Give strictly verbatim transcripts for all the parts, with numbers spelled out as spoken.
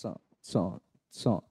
Salt, salt, salt.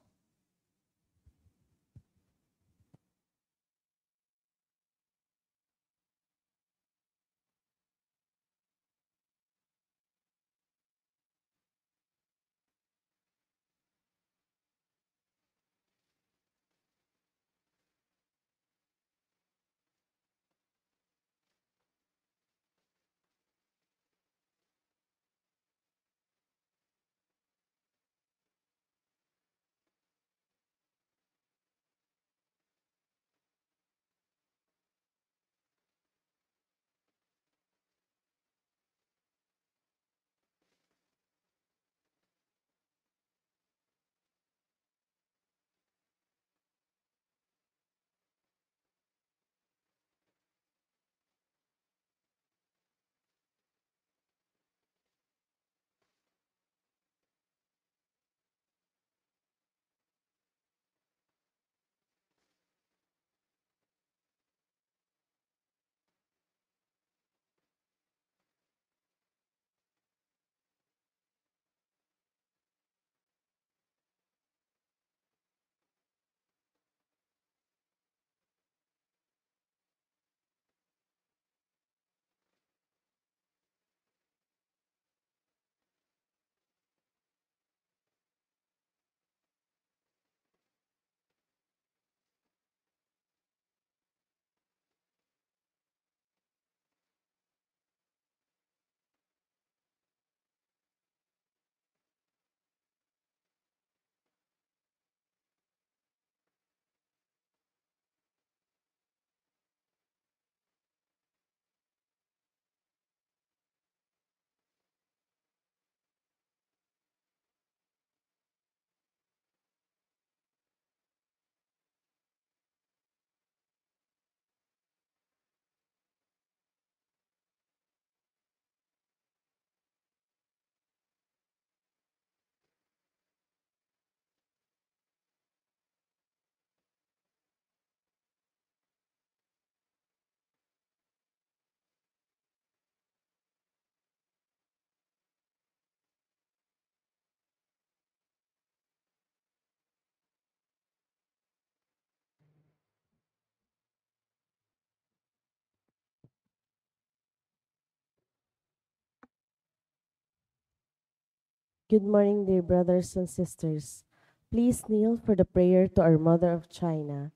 Good morning, dear brothers and sisters. Please kneel for the prayer to our Mother of China.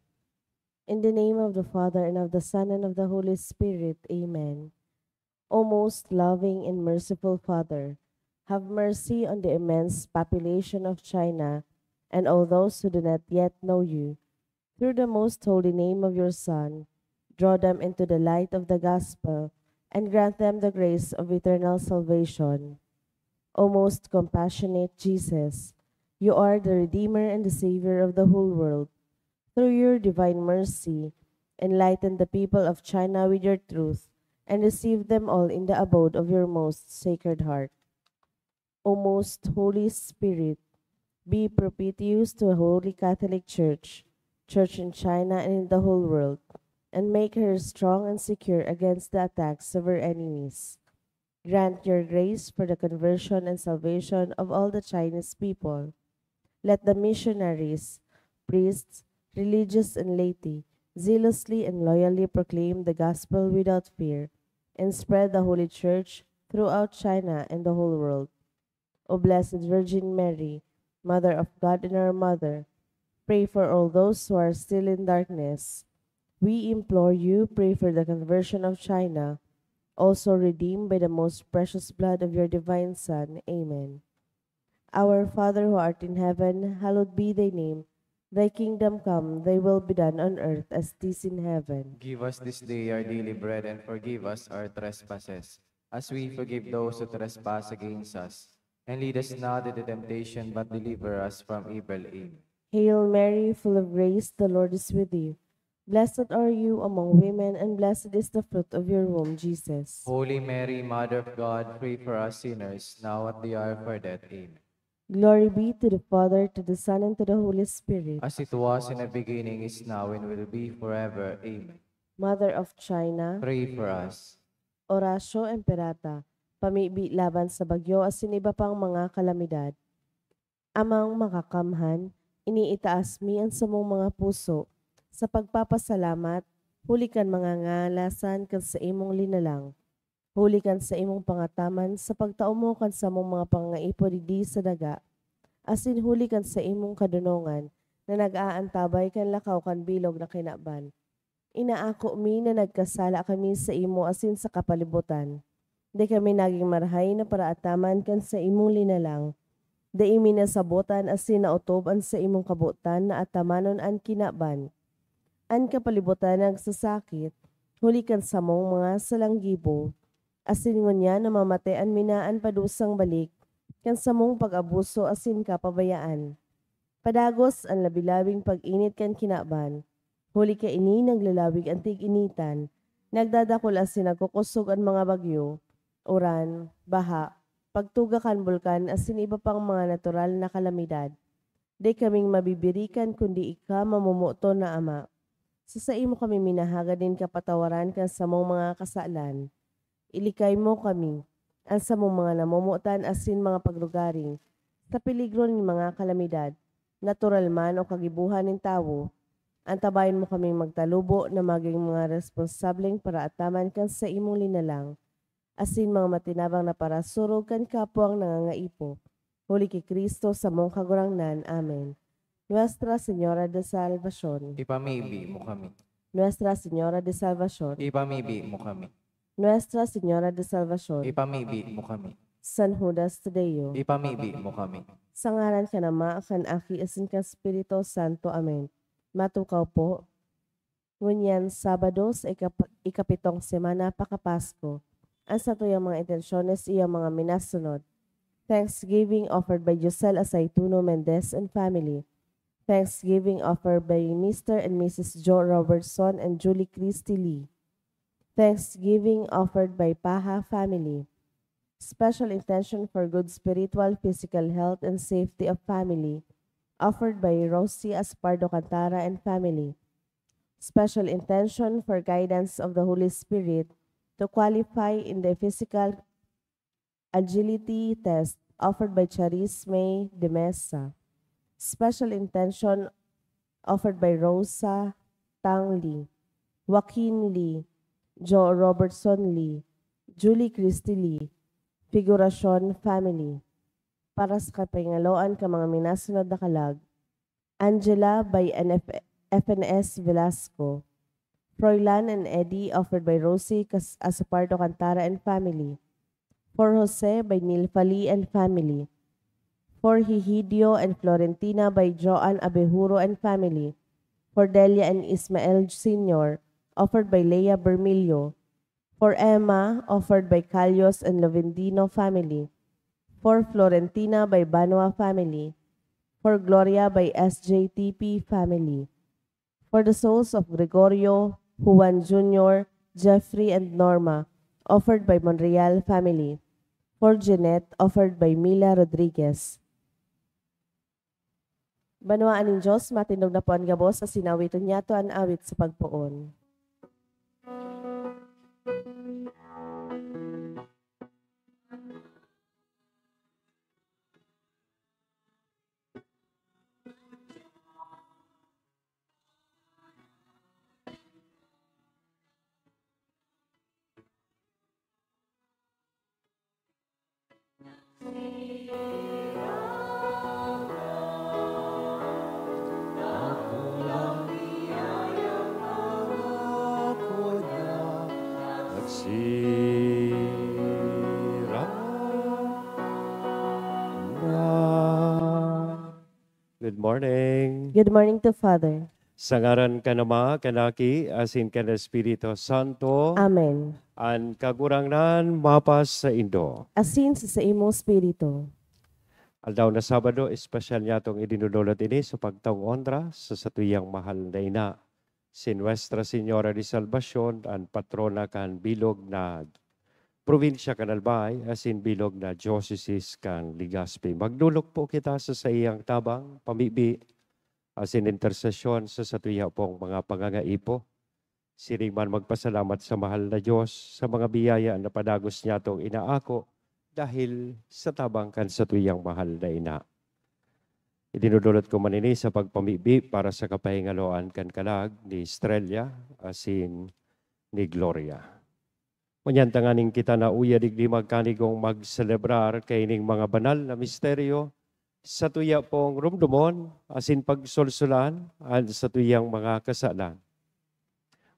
In the name of the Father, and of the Son, and of the Holy Spirit. Amen. O most loving and merciful Father, have mercy on the immense population of China and all those who do not yet know you. Through the most holy name of your Son, draw them into the light of the gospel and grant them the grace of eternal salvation. O most compassionate Jesus, you are the Redeemer and the Savior of the whole world. Through your divine mercy, enlighten the people of China with your truth and receive them all in the abode of your most sacred heart. O most Holy Spirit, be propitious to the Holy Catholic Church, Church in China and in the whole world, and make her strong and secure against the attacks of her enemies. Grant your grace for the conversion and salvation of all the Chinese people. Let the missionaries, priests, religious, and laity zealously and loyally proclaim the gospel without fear and spread the Holy Church throughout China and the whole world. O Blessed Virgin Mary, Mother of God and our Mother, pray for all those who are still in darkness. We implore you, pray for the conversion of China, also redeemed by the most precious blood of your divine Son. Amen. Our Father who art in heaven, hallowed be thy name. Thy kingdom come, thy will be done on earth as it is in heaven. Give us this day our daily bread, and forgive us our trespasses, as we forgive those who trespass against us. And lead us not into temptation, but deliver us from evil. Amen. Hail Mary, full of grace, the Lord is with you. Blessed are you among women, and blessed is the fruit of your womb, Jesus. Holy Mary, Mother of God, pray for us sinners, now at the hour of our death. Amen. Glory be to the Father, to the Son, and to the Holy Spirit. As it was in the beginning, is now, and will be forever. Amen. Mother of China, pray for us. Oratio Imperata, pamibi laban sa bagyo asin iba pang mga kalamidad. Amang Makakamhan, iniitaas mi an samong mga puso sa pagpapasalamat huli kan mga ngangalasan kan saimong linalang, huli kan saimong pangataman sa pagtao mo kan samong mga pangangaipo digdi sa daga, asin huli kan saimong kadonongan na nag-aantabay kan lakaw kan bilog na kinaban. Inaako mi na nagkasala kami saimo asin sa kapalibutan. Dai kami nagin marahay na paraataman kan saimong linalang. Dai mi nasabotan asin naotob an saimong kabotan na atamanon an kinaban. An kapalibutan nagsasakit, huli kan samong mga salanggibo, asin ngunyan namamatean mi na an padusang balik kan samong pag-abuso asin kapabayaan. Padagos an labi-labing pag-init kan kinaban, huli kaini naglalawig an tig-initan, nagdadakul asin nagkukosog an mga bagyo, uran, baha, pagtuga kan bulkan asin iba pang mga natural na kalamidad. Dai kaming mabibirikan kundi ika, mamomoton na Ama. Sa saimo kami minahagad nin kapatawaran kan samong mga kasalan. Ilikay mo kami, an samong mga namomotan asin mga paglugaring, sa peligro nin mga kalamidad, natural man o kagibohan nin tawo. Antabayan mo kaming magtalubo na magin mga responsableng paraataman kan saimong linalang, asin mga matinabang na parasurog kan kapwang nangangaipo. Huli ki Cristo samong Kagurangnan. Amen. Nuestra Señora de Salvacion. Ipamibi mo kami. Nuestra Señora de Salvacion. Ipamibi mo kami. Nuestra Señora de Salvacion. Ipamibi mo kami. San Judas Tadeo. Ipamibi mo kami. Sa ngaran kan Ama, kan Aki, asin kan Espiritu Santo. Amen. Matukaw po. Ngunyan, Sabado, sa ikap-, ikapitong semana pakapasko, an satuyang mga intensyones iyo mga minasunod. Thanksgiving offered by Josel Asaituno Mendez and family. Thanksgiving offered by Mister and Missus Joe Robertson and Julie Christy Lee. Thanksgiving offered by Paha family. Special intention for good spiritual, physical health, and safety of family, offered by Rosie Aspardo Cantara and family. Special intention for guidance of the Holy Spirit to qualify in the physical agility test, offered by Charis May de Mesa. Special intention offered by Rosa Tang Lee, Joaquin Lee, Joe Robertson Lee, Julie Christy Lee, Figuracion family. Para sa kapangaloan kan mga minasunod na kalag, Angela by N F, F N S Velasco, Froilan and Eddie, offered by Rosie Cas-, Asopardo Cantara and family. For Jose by Nilfa Lee and family. For Hihidio and Florentina by Joan Abejuro and family. For Delia and Ismael Senior, offered by Lea Bermilio. For Emma, offered by Calios and Lovendino family. For Florentina by Banwa family. For Gloria by S J T P family. For the souls of Gregorio, Juan Junior, Jeffrey, and Norma, offered by Monreal family. For Jeanette, offered by Mila Rodriguez. Banwaan nin Diyos, matindog na po an gabos, asin awiton niyato an awit sa pagpoon. Good morning. Good morning to Father. Sa ngaran kan Ama, kan Aki, asin kan Espiritu Santo. Amen. An Kagurangnan mapas saindo. Asin sa saimong espiritu. Aldaw na Sabado, espesyal niyatong idinudulot ini sa pagtaong onra sa satuyang mahal na ina, si Nuestra Señora de Salvacion, an patrona kan bilog na probinsya kan Albay, asin bilog na diocese kan Legazpi. Magdolok po kita sa saiyang tabang, pamibi, asin intersesyon sa satuya pong mga pangangaipo. Siring man magpasalamat sa mahal na Diyos sa mga biyaya na padagos niyatong inaako dahil sa tabang kan satuyang mahal na ina. Idinudulot ko man ini sa pagpamibi para sa kapahingaloan kan kalag ni Estrella asin ni Gloria. Ngunyan tanganing kita na uya digdi magkanigong magselebrar kaining mga banal na misteryo, sa tuya pong rumdomon asin pagsulsulan an satuyang mga kasalan.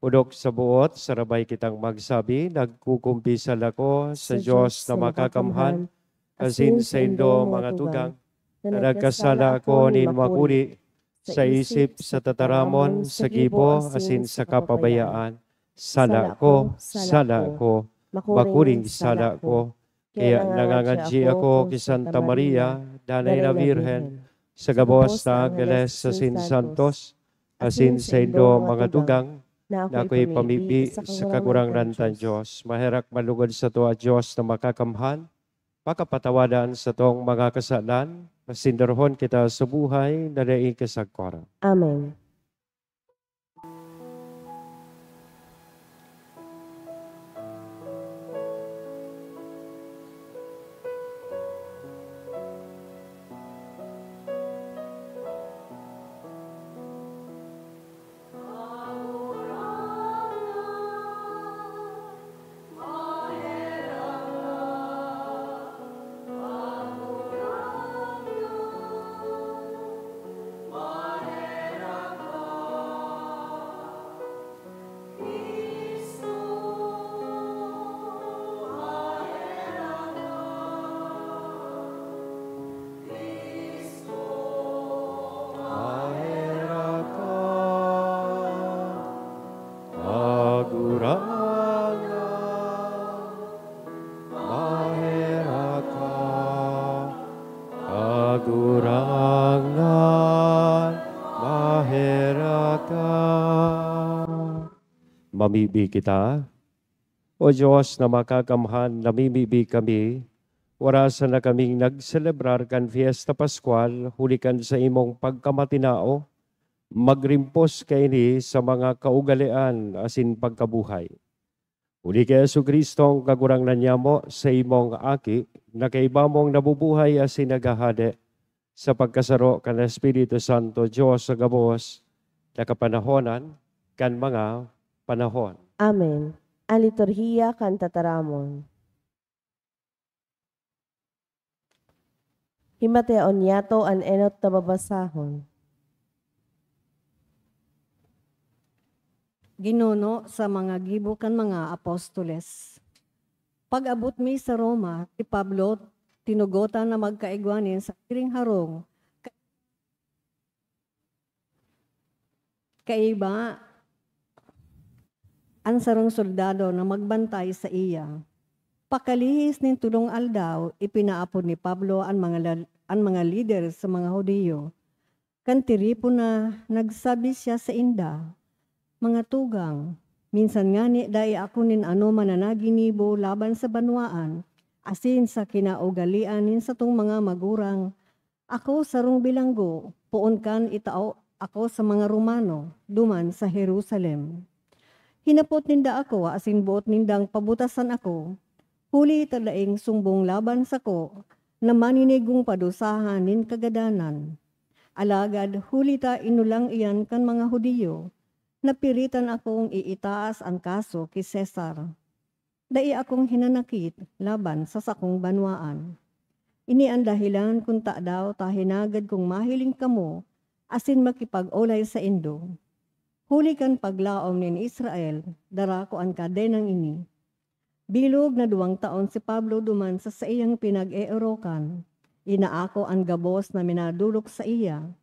Odok sa buot, sarabay kitang magsabi, "Nagkukumpisal ako sa Diyos na makakamhan, asin saindo, mga tugang, na nagkasala ako nin makuri, sa isip, sa tataramon, sa gibo, asin sa kapabayaan. Sala ko, sala ko, makuring sala ko." Kaya nangangadyi ako ki Santa Maria, Danay na Birhen, sa gabos na angeles asin santos, asin saindo, mga tugang, na ako'y pamibi sa Kagurangnan tang Diyos. Maherak malugod sato a Diyos na makakamhan, pakapatawadan satong mga kasalan, asin darahon kita sa buhay na daing kasagkoran. Amen. Kagurangnan, maherak ka. Kagurangnan, maherak ka. Mamibi kita. O Diyos na makakamhan, namimibi kami, orasa na kaming nagselebrar kan Fiesta Pascual huli kan saimong pagkamatinao, magrimpos kaini sa mga kaugalean asin pagkabuhay. Huli ki Jesu-Cristo, an Kagurangnan nyamo, saimong Aki, na kaiba mong nabubuhay asin naghahade, sa pagkasaro kan Espiritu Santo, Dios sa gabos na kapanahonan kan mga panahon. Amen. An liturhiya kan tataramon. Himateon niyato an enot na babasahon. Ginuno sa mga gibo kan mga apostoles. Pag-abot mi sa Roma, si Pablo tinugotan na magkaigwa nin sadiring harong. Kaiba an sarong soldado na magbantay saiya. Pakalihis nin tolong aldaw, ipinaapod ni Pablo an mga la-, an mga lider sa mga Judio. Kan tiripon na, nagsabi siya sainda, "Mga tugang, minsan ngani dai ako nin anoman na naginibo laban sa banwaan asin sa kinaugalean nin satong mga magurang. Ako sarong bilanggo, poon kan itao ako sa mga Romano duman sa Jerusalem. Hinapot ninda ako asin boot nindang pabutasan ako, huli ta daing sumbong laban sako na maninigong padusahan nin kagadanan. Alagad huli ta inolang iyan kan mga Judio, napiritan akong iitaas an kaso ki Cesar. Dai akong hinanakit laban sa sakong banwaan. Ini an dahelan kun tadaw ta hinagad kong mahiling kamo asin makipag-olay saindo. Huli kan paglaom nin Israel, dara ko an kadenang ini." Bilog na duwang taon si Pablo duman sa saiyang pinag-eorokan. Inaako an gabos na minadolok saiya.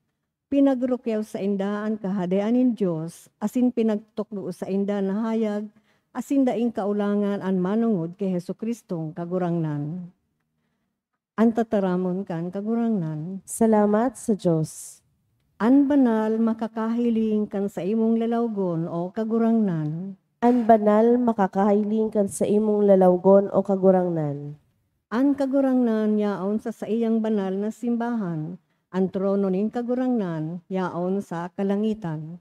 Pinagrukyaw sainda an Kahadean nin Dios asin pinagtukdo sainda na hayag asin daing kaolangan an manongod ki Jesu-Cristong Kagurangnan. An tataramon kan Kagurangnan. Salamat sa Dios. An banal makakahiling kan saimong lalawgon, o Kagurangnan. An banal makakahiling kan saimong lalawgon, o Kagurangnan. An Kagurangnan yaon sa saiyang banal na simbahan, an trono nin Kagurangnan yaon sa kalangitan.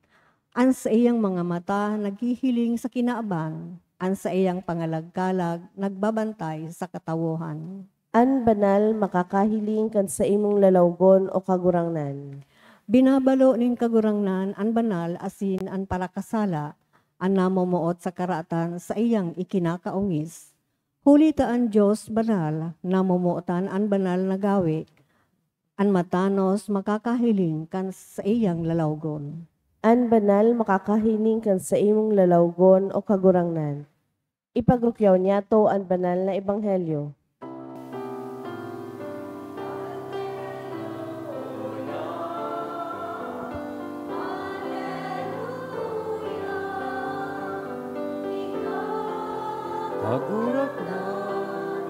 An saiyang mga mata naghihiling sa kinaban, an saiyang pangalagkalag nagbabantay sa katawohan. An banal makakahiling kan saimong lalawgon, o Kagurangnan. Binabalo nin Kagurangnan an banal asin an parakasala, an namomoot sa karatan saiyang ikinakaongis. Huli ta an Dios banal, namomotan an banal na gawe, an matanos makakahiling kan saiyang lalawgon. An banal makakahiling kan saimong lalawgon, o Kagurangnan. Ipagrukyaw niyato an banal na ebanghelyo. Kagurangnan,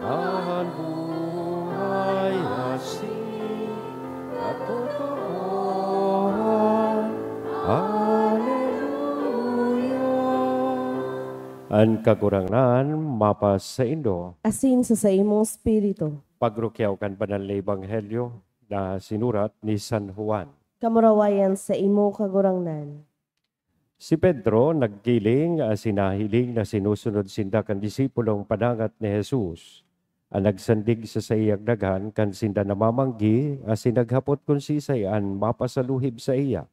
an buhay asin katotoohan. Hallelujah! An Kagurangnan mapasaindo. Asin sa saimong espiritu. Pagrukyaw kan banal na ebanghelyo na sinurat ni San Juan. Kamurawayan saimo, Kagurangnan. Si Pedro naggiling asin nahiling na sinusunod sinda kan disipulong panangat ni Jesus. An nagsandig sa saiyang daghan kan sinda namamanggi asin naghapot kun siisay an mapasaluhib saiya.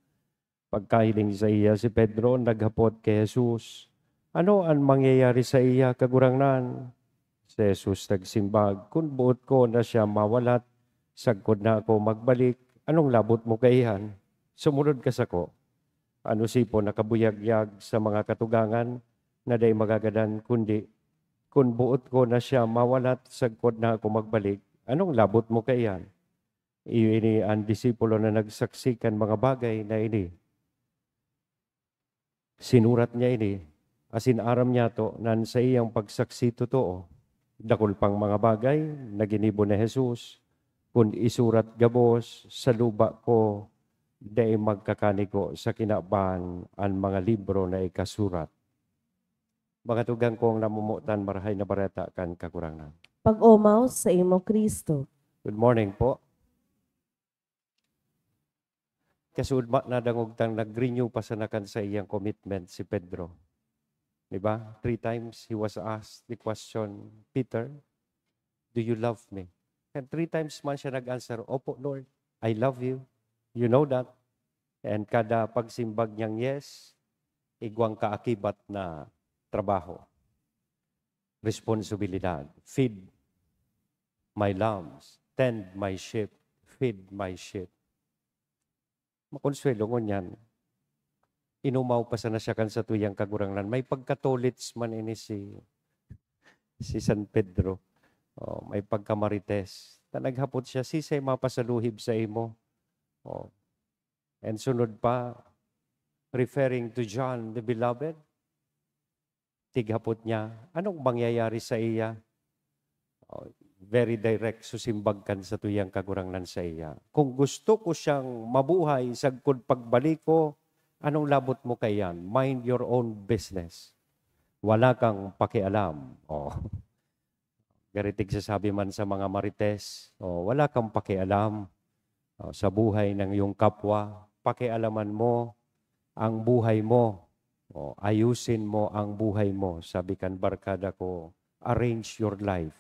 Pagkahiling saiya, si Pedro naghapot ki Jesus, "Ano an mangyayari saiya, Kagurangnan?" Si Jesus nagsimbag, "Kun boot ko na siya mawalat, sagkod na ako magbalik, anong labot mo kaiyan? Sumunod ka sako." An osipon nakabuyagyag sa mga katugangan na dai magagadan, kundi, "Kun boot ko na siya mawalat, sagkod na ako magbalik, anong labot mo kaiyan?" Iyo ini an disipulo na nagsaksi kan mga bagay na ini. Sinurat niya ini, asin aram niyato na an saiyang pagsaksi totoo. Dakul pang mga bagay na ginibo ni Jesus, kun isurat gabos sa luba ko, dai magkakanigo sa kinaban an mga libro na ikasurat. Mga tugang kong namomotan, Marahay na Bareta kan Kagurangnan. Pag-omaw saimo, Cristo. Good morning po. Kasuodma, nadangog tang nag-renew pa sana kan saiyang commitment si Pedro. Di ba? Three times he was asked the question, "Peter, do you love me?" And three times man siya nag-answer, "Opo, Lord, I love you. You know that." And kada pagsimbag niyang yes, igwang kaakibat na trabaho, responsibilidad. "Feed my lambs, tend my sheep, feed my sheep." Makonsuwelo ngunyan, inumaw pa sana siya kan satuyang Kagurangnan. May pagkatolits man ini si, si San Pedro. Oh, may pagkamarites. Ta naghapot siya, "Siisay mapasaluhib saimo?" Oh. And sunod pa, referring to John the Beloved, tighapot niya, "Anong mangyayari saiya?" Oh, very direct so simbag kan satuyang Kagurangnan saiya, "Kung gusto ko siyang mabuhay sagkod pagbalik ko, anong labot mo kaiyan? Mind your own business. Wala kang pakialam." Oh. Gari tigsasabi man sa mga marites, "Oh, wala kang pakialam, oh, sa buhay ng iyong kapwa. Pakialaman mo ang buhay mo. Oh, ayusin mo ang buhay mo." Sabi kan barkada ko, "Arrange your life."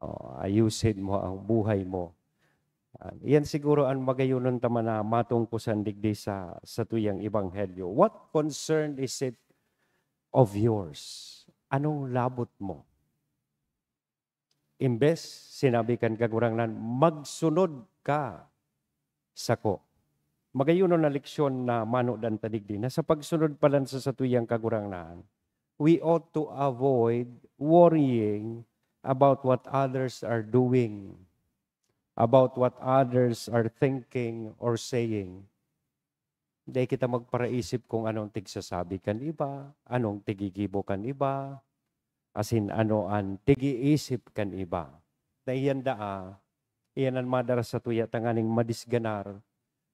Oh, ayusin mo ang buhay mo. Ah, iyan siguro ang magayonon ta man na matungkosan digdi sa, sa tuyang ebanghelyo. What concern is it of yours? Anong labot mo? Imbes, sinabi kan Kagurangnan, "Magsunod ka sako." Magayonon na leksyon na manodan ta digdi, na sa pagsunod pa lang sa satuyang Kagurangnan, we ought to avoid worrying about what others are doing, about what others are thinking or saying. Dai kita magparaisip kung anong tigsasabi kan iba, anong tigigibo kan iba, asin ano an tigiisip kan iba. Na iyan daa, iyan an madara satuya tanganing madisganar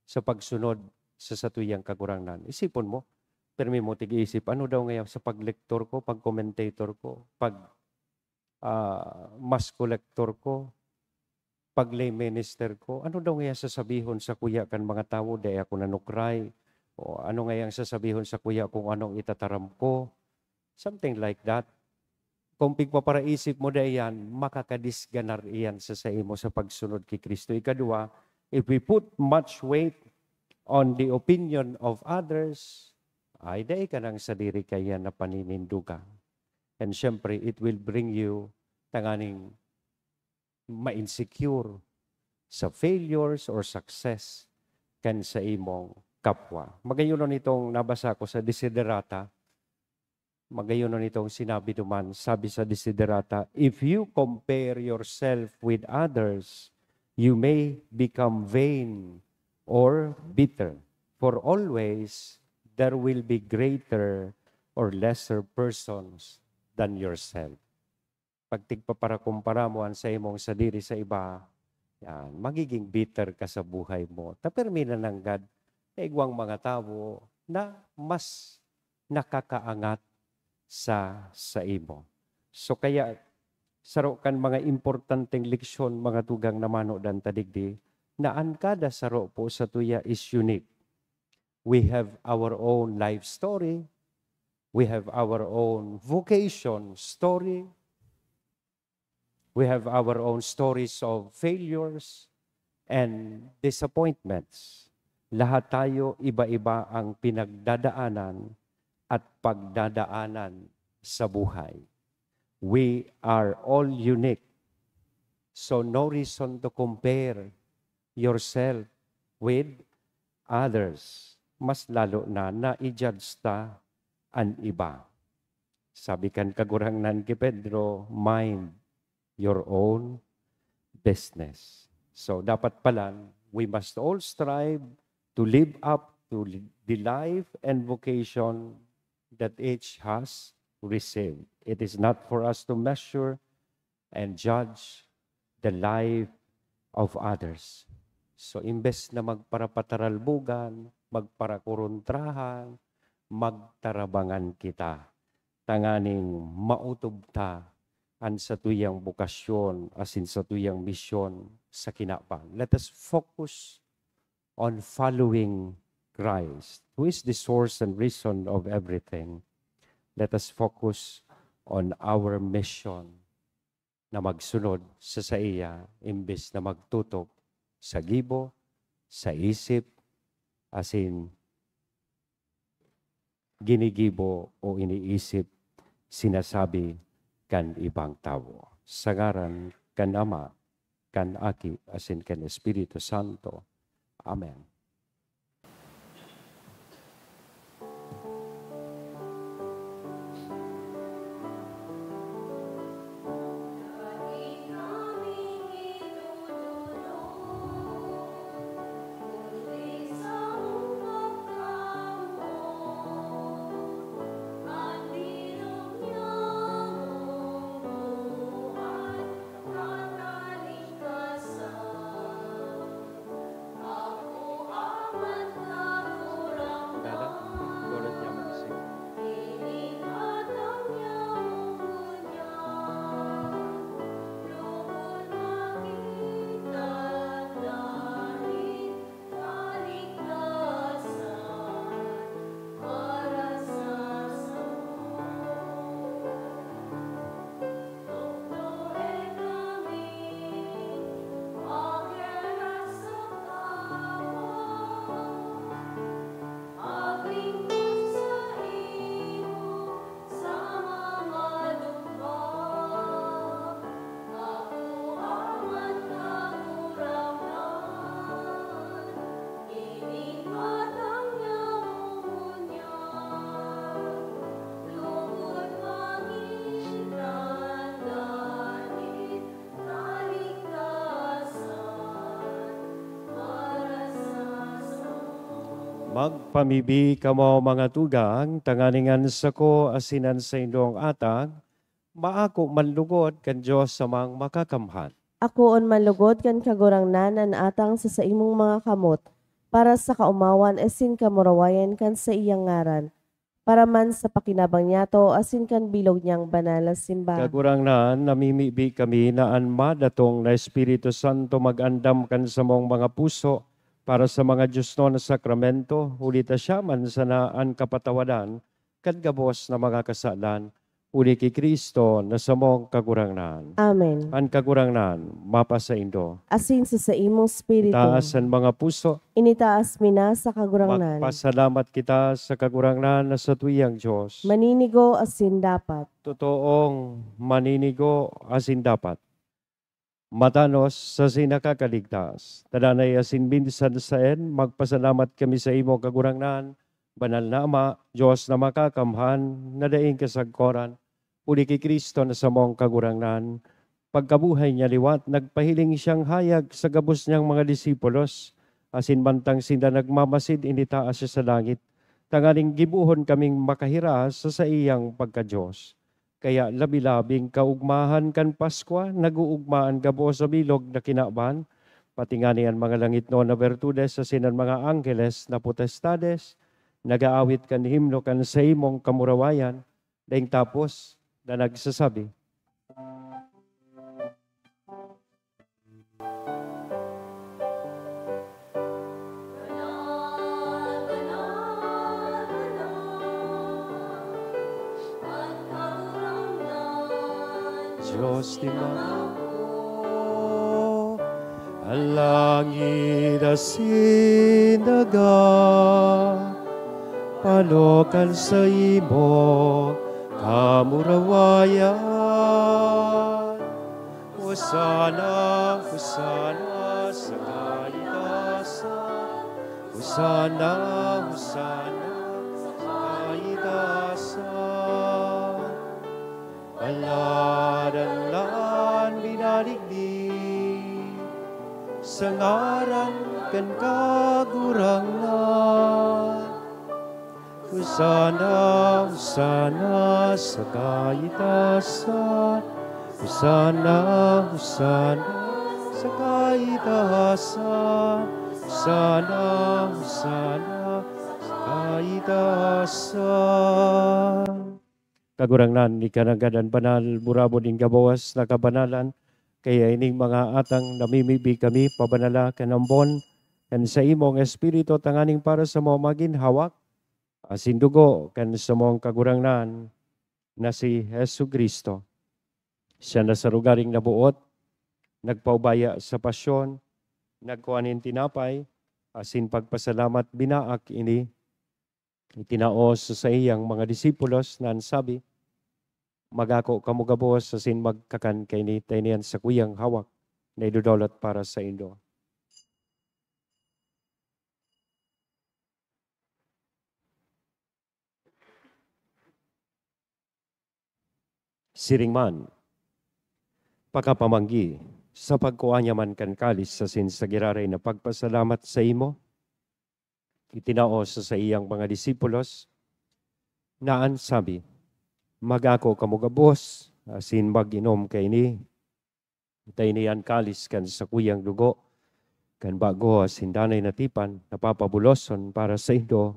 sa pagsunod sa satuyang Kagurangnan. Isipon mo, pirmi mo tigiisip, "Ano daw ngayon sa paglektor ko, pag-commentator ko, pag, ah, mass collector ko, pag-lay minister ko? Ano daw ngayon sasabihon sakuya kan mga tawo, dai ako nanukray? O ano ngayang sasabihon sakuya kung anong itataram ko?" Something like that. Kung pigpaparaisip mo na iyan, makakadisganar iyan sa saimo sa pagsunod ki Cristo. Ikadua, if we put much weight on the opinion of others, ay, dai ka nang sadiri kaiyan na paninindugan. And syempre, it will bring you tanganing ma-insecure sa failures or success kan sa imong kapwa. Magayon itong nabasa ko sa Desiderata. Magayon itong sinabi duman, sabi sa Desiderata, "If you compare yourself with others, you may become vain or bitter. For always there will be greater or lesser persons than yourself." Pag tigpaparakumpara mo an saimong sadiri sa iba, yan, magiging bitter ka sa buhay mo. Ta permi na nanggad na igwang mga tawo na mas nakakaangat sa saimo. So kaya, saro kan mga importanteng leksyon, mga tugang na manodan ta digdi, na an kada saro po satuya is unique. We have our own life story. We have our own vocation story. We have our own stories of failures and disappointments. Lahat tayo iba-iba ang pinagdadaanan at pagdadaanan sa buhay. We are all unique. So no reason to compare yourself with others. Mas lalo na na i-judge ta an iba. Sabi kan Kagurangnan ki Pedro, "Mind your own business." So, dapat palan, we must all strive to live up to li-, the life and vocation that each has received. It is not for us to measure and judge the life of others. So, imbes na magparapataralbugan, magparakorontrahan, magtarabangan kita, tanganing maotob ta an satuyang bokasyon asin satuyang misyon sa kinaban. Let us focus on following Christ, who is the source and reason of everything. Let us focus on our mission na magsunod sa saiya imbes na magtutok sa gibo, sa isip, asin ginigibo o iniisip, sinasabi kan ibang tawo. Sa ngaran kan Ama, kan Aki, asin kan Espiritu Santo. Amen. Magpamibi kamo, mga tugang, tanganing an sako asin an saindong atang maako manlugod kan Dios Amang Makakamhan. Akoon manlugod kan Kagurangnan an atang sa saimong mga kamot, para sa kaomawan asin kamurawayan kan saiyang ngaran, para man sa pakinabang niyato asin kan bilog niyang banal na simbahan. Kagurangnan, namimibi kami na an madatong na Espiritu Santo mag-andam kan samong mga puso para sa mga diosnon na sakramento, huli ta siya man sana an kapatawadan kan gabos na mga kasalan. Huli ki Cristo na samong Kagurangnan. Amen. An Kagurangnan mapasaindo. Asin sa saimong espiritu. Itaas an mga puso. Initaas mi na sa Kagurangnan. Magpasalamat kita sa Kagurangnan na satuyang Dios. Maninigo asin dapat. Totoong maninigo asin dapat. Matanos sa sinakakaligtas. Tadanay asin minsan saen, magpasalamat kami sa imo, Kagurangnan, Banal na Ama, Dios na makakamhan, na daing kasagkoran, huli ki Cristo na samong Kagurangnan. Pagkabuhay niya liwat, nagpahiling siyang hayag sa gabos niyang mga disipulos, asin mantang sinda nagmamasid, initaas siya sa langit, tanganing gibohon kaming makahiras sa saiyang pagka-Dios. Kaya labi-labing kaugmahan kan Paskwa, nag-oogma an gabos sa bilog na kinaban, pati ngani an mga langitnon na bertudes asin an mga angheles na potestades, nag-aawit kan himno kan saimong kamurawayan, daing tapos na nagsasabi, Dios di mga ang langit asin daga, panokan sa imo kamurawayan. Hosana, Hosana sa kaitaasan. Hosana, Hosana sa kaitaasan. Banal an binanigdi sa ngaran kan Kagurangnan. Hosana, Hosana sa kaitaasan. Hosana, Hosana sa kaitaasan. Hosana, Hosana sa kaitaasan. Kagurangnan, ika nanggad an banal, burabod nin gabos na kabanalan. Kaya ining mga atang namimibi kami, pabanala kan ambon kan saimong Espiritu, tanganing para samo magin hawak asin dugo kan samong Kagurangnan na si Jesu-Cristo. Siya na sa lugaring naboot, nagpaubaya sa pasyon, nagkua nin tinapay, asin pagpasalamat, binaak ini, itinao sa saiyang mga disipulos, na an sabi, "Mag-ako kamo gabos asin magkakan kaini, ta ini an sakuyang hawak na idodolot para saindo." Siring man, pakapamanggi, sa pagkua niya man kan kalis asin sa giraray na pagpasalamat saimo, itinao sa saiyang mga disipulos, na an sabi, "Mag-ako kamo gabos asin mag-inom kaini, ta ini an kalis kan sakuyang dugo kan bago asin danay na tipan na papabuloson para saindo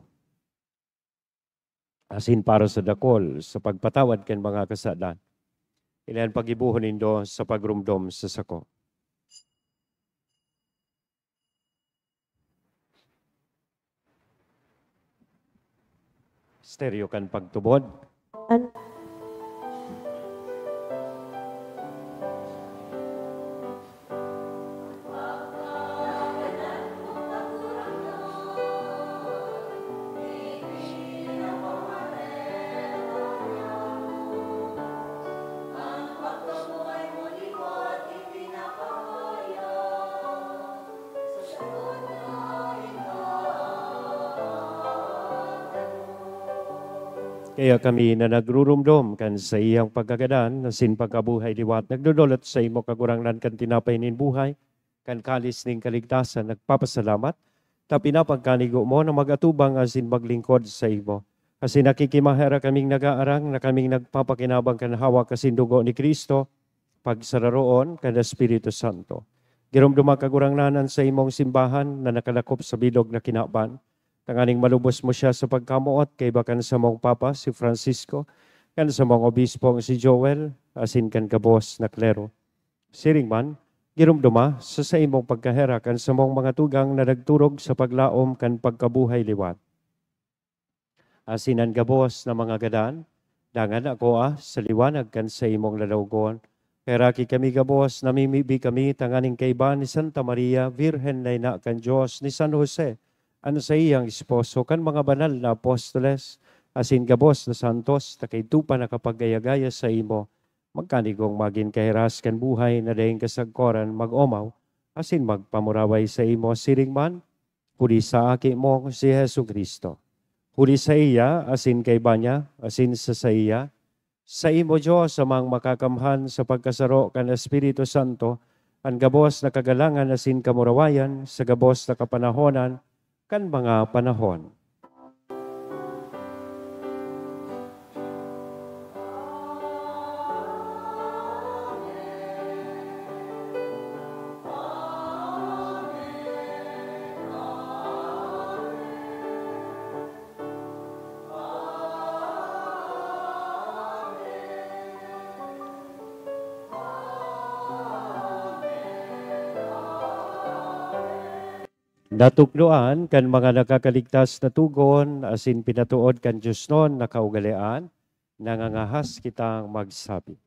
asin para sa dakol sa pagpatawad kan mga kasalan. Ini an paggibohon nindo sa pagromdom sa sako." Misteryo kan pagtubod. An- Kaya kami na nagruromdom kan saiyang pagkagadan asin pagkabuhay liwat, nagdodolot saimo, Kagurangnan, kan tinapay nin buhay, kan kalis nin kaligtasan, nagpapasalamat ta pinapagkanigo mo na mag-atubang asin maglingkod saimo. Asin nakikimaherak kaming nag-aarang na kaming nagpapakinabang kan hawak asin dugo ni Cristo, pagsararoon kan Espiritu Santo. Giromdoma, Kagurangnan, an saimong simbahan na nakalakop sa bilog na kinaban, tanganing malubos mo siya sa pagkamoot kaiba kan samong Papa, si Francisco, kan samong Obispong si Joel, asin kan gabos na klero. Siring man, giromdoma sa saimong pagkaherak an samong mga tugang na nagturog sa paglaom kan pagkabuhay liwat. Asin an gabos na mga gadan, Dangan ako, ah, sa liwanag kan saimong lalawogon. Heraki kami gabos, namimibi kami tanganing kaiba ni Santa Maria, Birhen na Ina kan Dios, ni San Jose, an saiyang esposo, kan mga banal na apostoles, asin gabos na santos, na kaidto pa nakapagaya-gaya saimo, magkanigong magin kahiras kan buhay na daing kasagkoran mag-omaw, asin magpamuraway saimo siring man, huli sa Aki mo, si Jesu-Cristo. Huli saiya, asin kaiba niya, asin sa saiya, saimo, Dios, Amang Makakamhan, sa pagkasaro kan Espiritu Santo, an gabos na kagalangan asin kamurawayan sa gabos na kapanahonan kan mga panahon. Natukdoan kan mga nakakaligtas na togon asin pinatood kan diosnon na kaugalean, nangangahas kitang magsabi.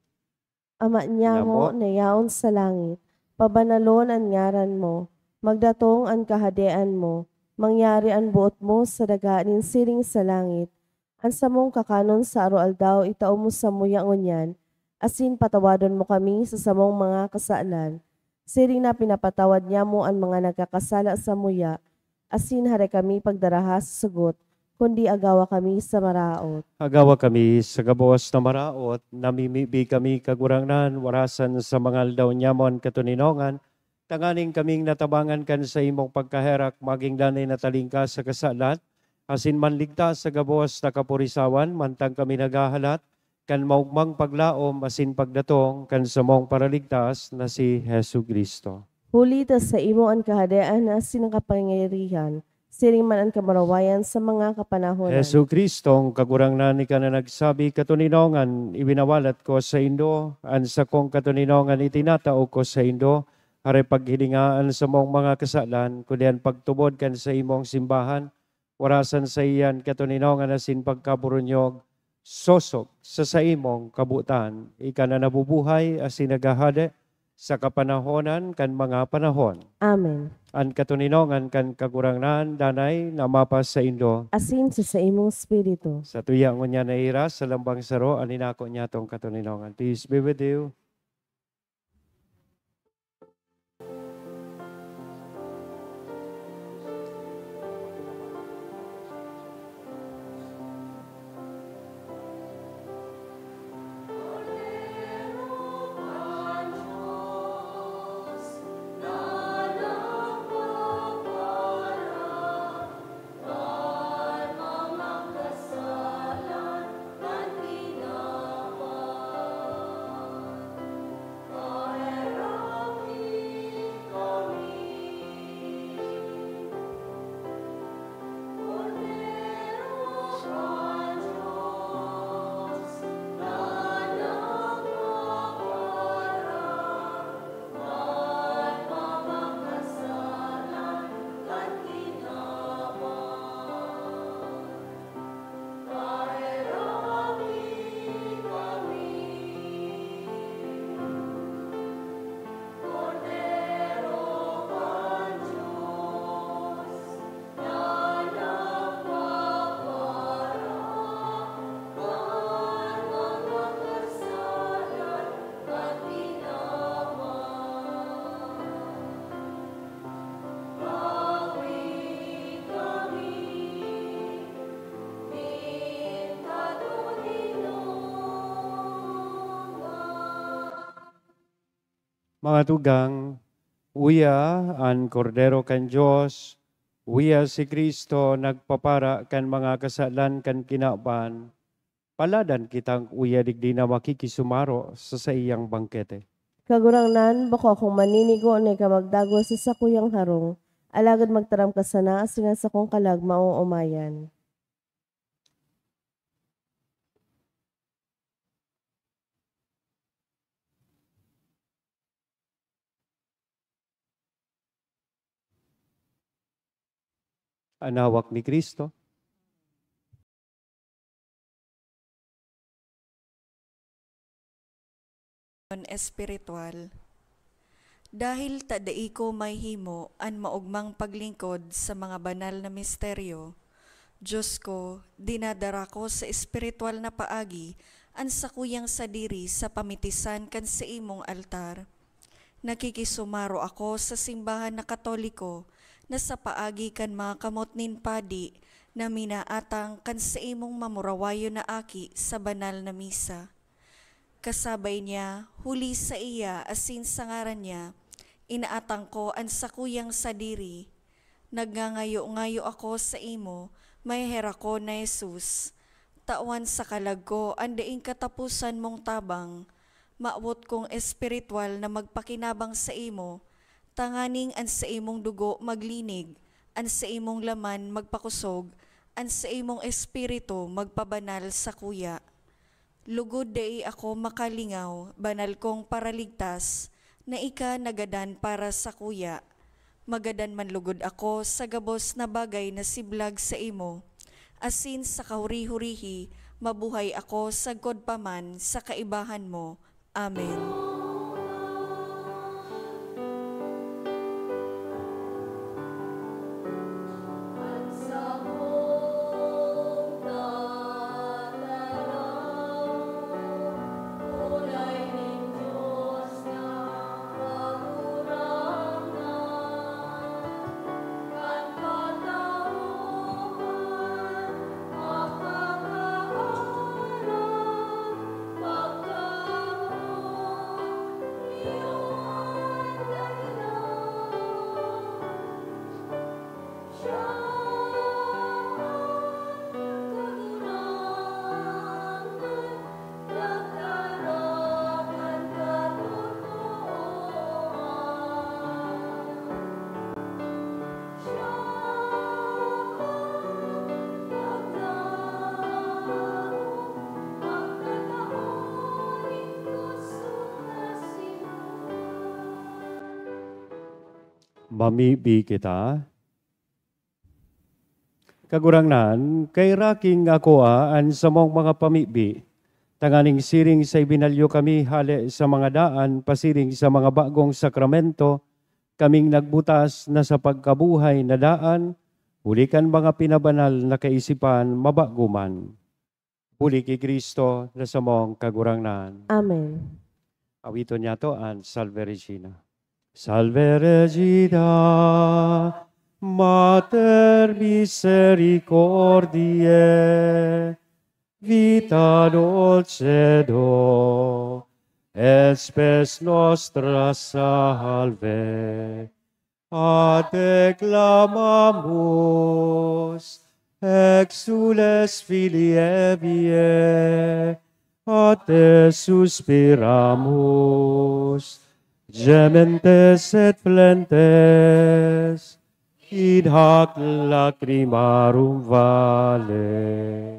Ama nyamo na yaon sa langit, pabanalon an ngaran mo, magdatong an kahadean mo, mangyari an boot mo sa daga nin siring sa langit. An samong kakanon sa aroaldaw itao mo samuya ngunyan, asin patawadon mo kami sa samong mga kasalan, siring na pinapatawad nyamo an mga nagkakasala samuya, asin hare kami pagdaraha sa sugot, kundi agawa kami sa maraot. Agawa kami sa gabos na maraot, namimibi kami, Kagurangnan, warasan sa mga aldaw nyamo an katoninongan, tanganing kaming natabangan kan saimong pagkaherak, magin danay na talingkas sa kasalan, asin manligtas sa gabos na kapurisawan, mantang kami naghahalat kan maogmang paglaom asin pagdatong kan samong Paraligtas na si Jesu-Cristo. Huli ta saimo an kahadean asin an kapangyarihan, siring man an kamurawayan sa mga kapanahonan. Jesu-Cristong Kagurangnan, ika na nagsabi, "Katoninongan iwinawalat ko saindo, an sakong katoninongan itinatao ko saindo." Hare paghilinga an samong mga kasalan, kundi an pagtubod kan saimong simbahan, warasan saiya an katoninongan asin pagkaburunyog, sosog sa saimong kabotan. Ika na nabubuhay asin naghahade sa kapanahonan kan mga panahon. Amen. An katoninongan kan Kagurangnan danay na mapasaindo. Asin sa saimong espiritu. Satuya ngunyan naihiras sa lambang saro an inako niyatong katoninongan. Peace be with you. Mga tugang, uya an Kordero kan Dios, uya si Cristo nagpapara kan mga kasalan kan kinaban. Paladan kitang uya digdi na makikisumaro sa saiyang bangkete. Kagurangnan, bako akong maninigo na ika magdagos sa sakuyang harong, alagad magtaram ka sana asin an sakong kalag maoomayan. An hawak ni Cristo. Espiritual. Dahil ta dai ko mahimo an maogmang paglingkod sa mga banal na misteryo, Dios ko, dinadara ko sa espiritual na paagi an sakuyang sadiri sa pamitisan kan saimong altar. Nakikisumaro ako sa simbahan na Katoliko na sa paagi kan mga kamot nin padi na minaatang kan saimong mamurawayon na aki sa banal na misa. Kasabay niya, huli saiya asin sa ngaran niya, inaatang ko an sakuyang sadiri. Nagngangayo-ngayo ako saimo, maheherakon na Jesus. Tawan sa kalag ko an daing kataposan mong tabang. Mawot kong espiritual na magpakinabang saimo, tanganing an saimong dugo maglinig, an saimong laman magpakosog, an saimong espiritu magpabanal sakuya. Lugod dai ako makalingaw, banal kong Paraligtas, na ika nagadan para sakuya. Magadan man lugod ako sa gabos na bagay na siblag saimo, asin sa kahuri-hurihi mabuhay ako sagkod pa man sa kaibahan mo. Amen. Mamibi kita. Kagurangnan, kairaking akoa an samong mga pamibi, tanganing siring sa ibinalyo kami hale sa mga daan pasiring sa mga bagong sakramento, kaming nagbutas na sa pagkabuhay na daan, huli kan mga pinabanal na kaisipan mabago man. Huli ki Cristo na samong Kagurangnan. Amen. Awiton niyato an Salve Regina. Salve Regina, Mater misericordiae, vita dulcedo, et spes nostra salve. A te clamamus, exsules filii Hevae, a te suspiramus, gementes et flentes, in hac lacrimarum vale.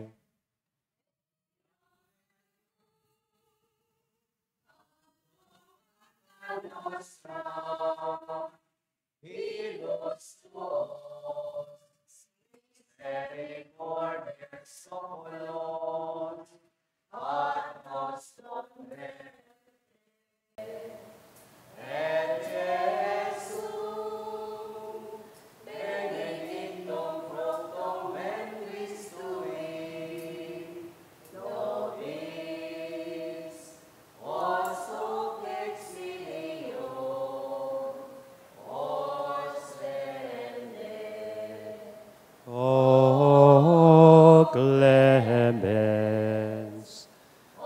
O clemens,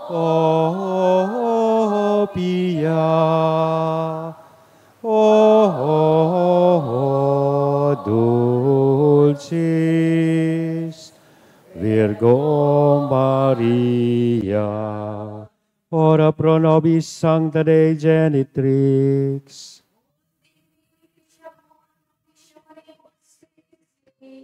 O pia, O dulcis Virgo Maria. Ora pro nobis, Sancta Dei Genitrix.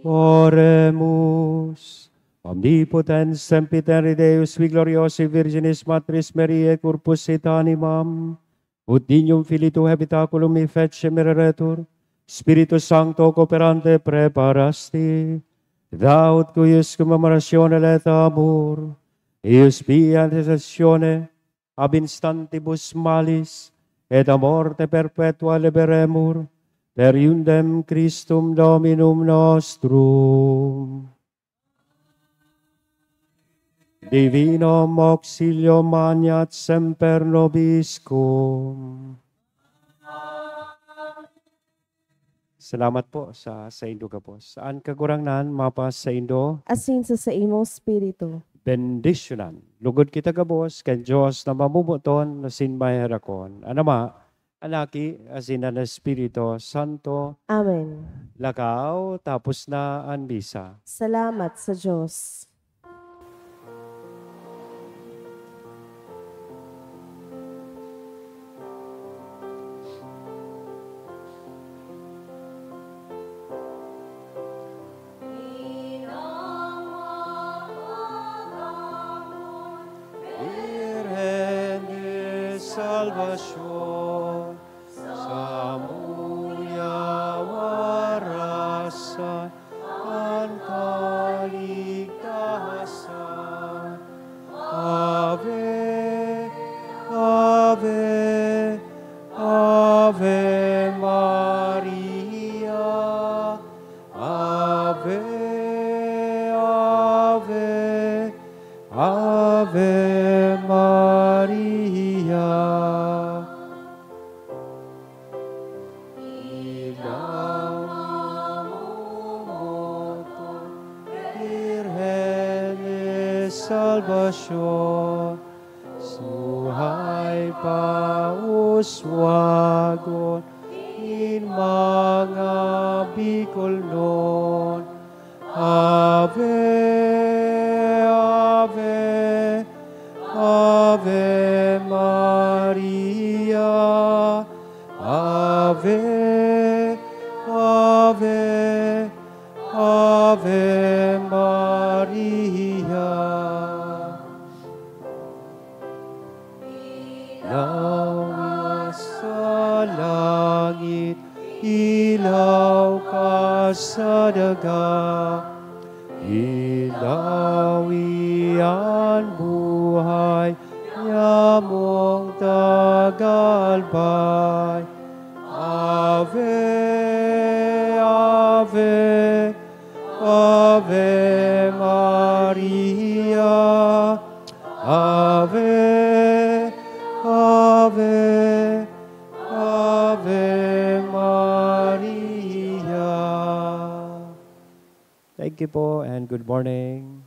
Oremus. Omnipotens, Sempiterni Deus, qui gloriosae Virginis Matris Mariae corpus et animam, ut dignum filii tuae habitaculum efficere reretur, Spiritus Sancto cooperante preparasti, thou ut cuius cum admiratione laeta amor, eius pia intercessione ab instantibus malis, et a morte perpetua liberemur, per iundem Christum Dominum nostrum. Divinum auxilium maneat semper nobiscum. Salamat po sa saindo gabos. An Kagurangnan mapasaindo. Asin sa saimong espiritu. Bendisyonan. Lugod kita gabos kan Dios na mamomoton asin maherakon. An Ama, an Aki, asin an Espiritu Santo. Amen. Lakaw, tapos na an misa. Salamat sa Dios. Virgen de Salvacion, samuya warasan an kaligtasan. Ave, Ave, Ave Maria. Ave, Ave, Ave Maria. Ilaw na momoton, Birhen de Salvacion, suhay pa uswagon nin mga Bicolnon. Ave, Ave, Ave Maria. Ave, Ave, Ave Maria. Ilaw sa langit, ilaw ka sa daga, ilaw iyan buhay, yamong tagalbay. Ave, Ave, Ave Maria. Ave, Ave, Ave Maria. Thank you po and good morning.